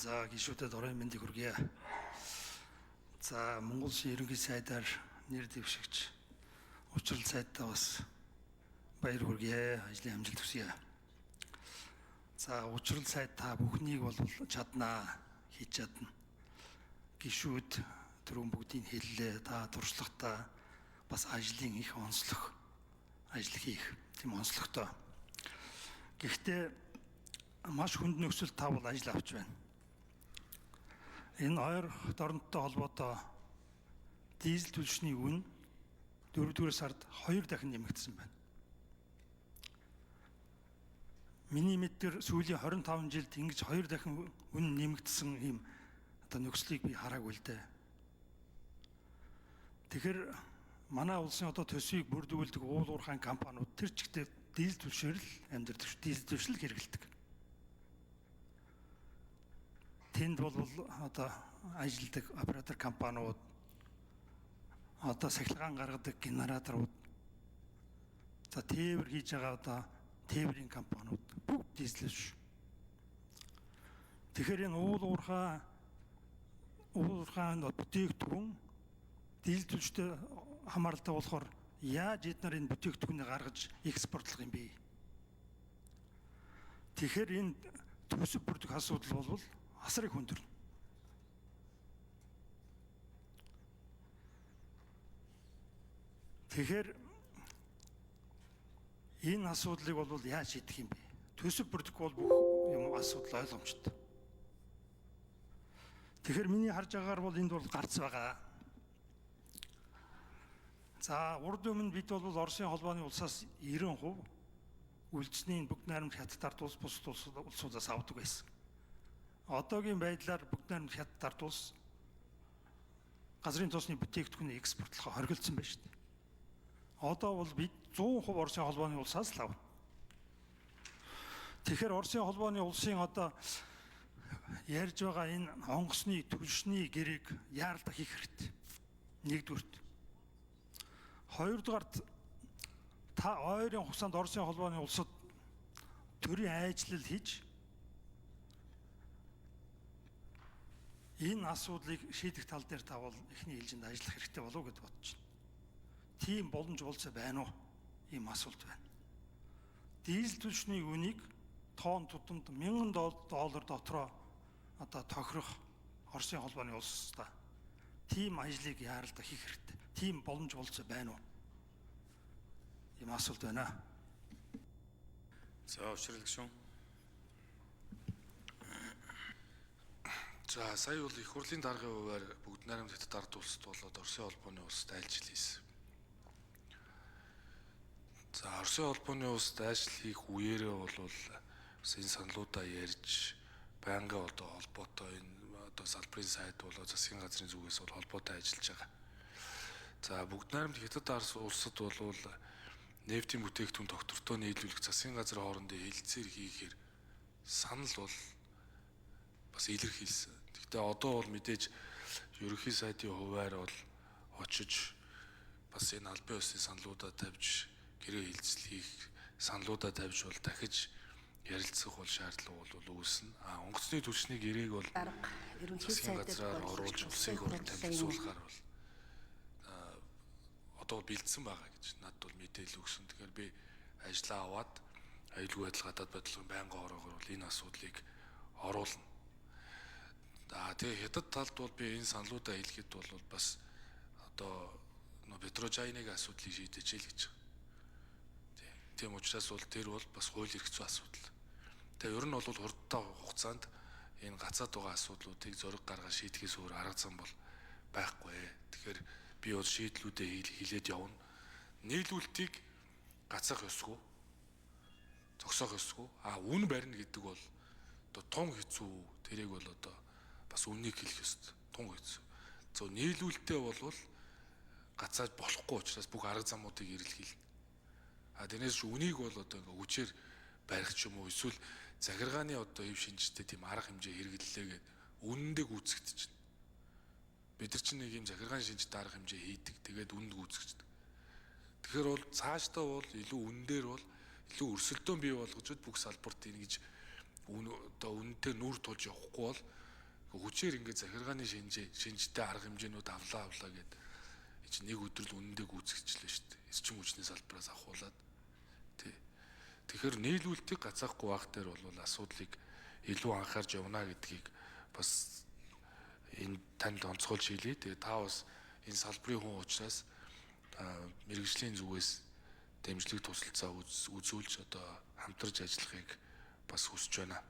За, гишүүдэд оройн мэндийг хүргье. За, Монгол Улсын ерөнхий сайдаар нэр дэвшигч Учрал сайдтай бас баяр хүргье. Ажлын амжилт хүсье. За, Учрал сайд та бүхнийг бол чаднаа, хийж чадна. Гишүүд түрүүн бүгдийг хэллээ. Та туршлагатай, бас ажлын их онцлог, ажил хийх тийм онцлогтой. Гэхдээ маш хүнд нөхцөл та бол ажил авч байна. Энэ ойр дорноттой холбоотой дизель түлшний үн 4-р сард 2 дахин нэмэгдсэн байна. Миний мэдээр сүүлийн 25 жилд ингэж 2 дахин үн нэмэгдсэн ийм одоо нөхцөлийг би хараагүй л дээ. Тэгэхээр манай улсын одоо төсвийг бүрдүүлдэг уул уурхайн компаниуд тэр чигтээ дизель түлшээр л амьдардаг, дизель түлшил хэрэглэдэг. Тэнд бол одоо ажилладаг оператор компаниуд, одоо сахилгаан гаргадаг генераторууд, за тээвэр хийж байгаа одоо тээврийн компаниуд бүгд дизель шүү. Тэгэхээр энэ уул уурхайн бүтээгдэхүүн дизель түлштэй хамааралтай болохоор яаж эднэр энэ бүтээгдэхүүнийг гаргаж экспортлох юм бэ? Тэгэхээр энэ төсөв бүрдэх асуудал бол асар их хүндэрнэ. Тэгэхээр энэ асуудлыг бол яаж шийдэх юм бэ? Төсөв бүрдэхгүй бол бүх юм асуудал ойлгомжтой. Тэгэхээр миний харж байгаагаар бол энд бол гарц байгаа. За, урд өмнө бид бол Оросын холбооны улсаас 90% үлдсэний бүгд найрамд хятад ард улс бусад улсуудаас авдаг байсан. Одоогийн байдлаар бүгд найрамд хятад ард улс газрын тосны бүтээгдэхүүнийг экспортлохоо хоригдсон байна шүү дээ. Одоо бол бид 100% Оросын холбооны улсаас л авна. Тэгэхээр Оросын холбооны улсын одоо ярьж байгаа энэ онгоцны түлшний гэрээг яаралтай хийх хэрэгтэй. Нэгдүгüрт. Хоёрдугаарт та ойрын хугацаанд Оросын холбооны улсад төрийн ажиллал хийж энэ асуудлыг шийдэх тал дээр та бол эхний ээлжинд ажиллах хэрэгтэй болов уу гэж бодож байна. Тийм боломж болцоо байна уу? Ийм асуулт байна. Дизель түлшний үнийг тоон тутамд $1000 дотроо одоо тохирох Оросын холбооны улстай тийм ажлыг яаралтай хийх хэрэгтэй. Тийм боломж болцоо байна уу? Ийм асуулт байна. За, Учрал гишүүн. За, сая бол их хурлын даргын хувиар бүгд найрамд хятад ард улсад болоод Оросын холбооны улсад айлчил хийсэн. За, Оросын холбооны улсад ажил хийх үеэрээ бол бас энэ саналуудаа ярьж байнгын одоо холбоотой энэ одоо салбарын сайд болоо засгийн газрын зүгээс бол холбоотой ажиллаж байгаа. За, бүгд найрамд хятад ард улсад бол нефтийн бүтээгдэхүүн тогтвортой нийлүүлэх засгийн газар хоорондын хэлэлцээр хийхээр санал бол бас илэрхийлсэн. Гэхдээ одоо бол мэдээж ерөнхий сайдын хувиар бол очиж бас энэ албан ёсны саналуудаа тавьж гэрээ хэлцэл хийх саналуудаа тавьж бол дахиж ярилцах бол шаардлага бол үүснэ. А онгоцны түлшний гэрээг бол Дарга ерөнхий засгийн сайдад газраар оруулж улсын хурлд танилцуулахаар бол одоо бэлдсэн байгаа гэж надад бол мэдээлэл өгсөн. Тэгэхээр би ажлаа аваад аюулгүй байдал гадаад бодлогын байнгын ороогоор бол энэ асуудлыг оруулна. За, тэгээ хятад талд бол би энэ саналуудаа хэлэхэд бол бас одоо нөө Петрожайныг асуудлыг шийдэж ил гэж. Тийм учраас бол тэр бол бас хууль эрх зүйн асуудал. Тэгээ ер нь бол хурдтай хугацаанд энэ гацаад байгаа асуудлуудыг зориг гаргаж шийдэхээс өөр арга зам бол байхгүй. Тэгэхээр би бол шийдлүүдээ хилээд явна. Нийлүүлэлтийг гацаах ёсгүй, зогсоох ёсгүй. А үн барина гэдэг бол одоо тун хэцүү. Тэрийг бол одоо бас үннийг хэлэх ёстой. Тун хэцүү. Зөв нийлүүлэлтээ болвол гацааж болохгүй учраас бүх арга замуудыг эрэлхийлнэ. А тэрнээс үнийг бол одоо ингээ хүчээр барих ч юм уу эсвэл захиргааны одоо хэв шинжтэй тийм арга хэмжээ хэрэглэлээ гэд үнэндээ гүйцэгдчихнэ. Бид нар чинь нэг юм захиргааны шинжтэй арга хэмжээ хийдэг. Тэгээд үнэнд гүйцэгддэг. Тэгэхээр бол цаашдаа бол илүү үнэн дээр бол илүү өрсөлдөөн бий болгож бүх салбарт ингэж одоо үнэнтэй нүүр тулж явахгүй бол Хүчээр ингээд захиргааны шинжтэй арга хэмжээнүүд авлаа гэд чи нэг өдөр л үнэндээ гүйцэгчлээ шүү дээ. Эрчим хүчний салбараас авахуулаад тий. Тэгэхээр нийлүүлэлтийг гацаахгүй байх дээр бол асуудлыг илүү анхаарч явна гэдгийг бас энэ танд онцгойлж хэлье. Тэгээ та бас энэ салбарын хүн учраас мэргэжлийн зүгээс дэмжлэг тусалцаа үзүүлж одоо хамтарч ажиллахыг бас хүсэж байна.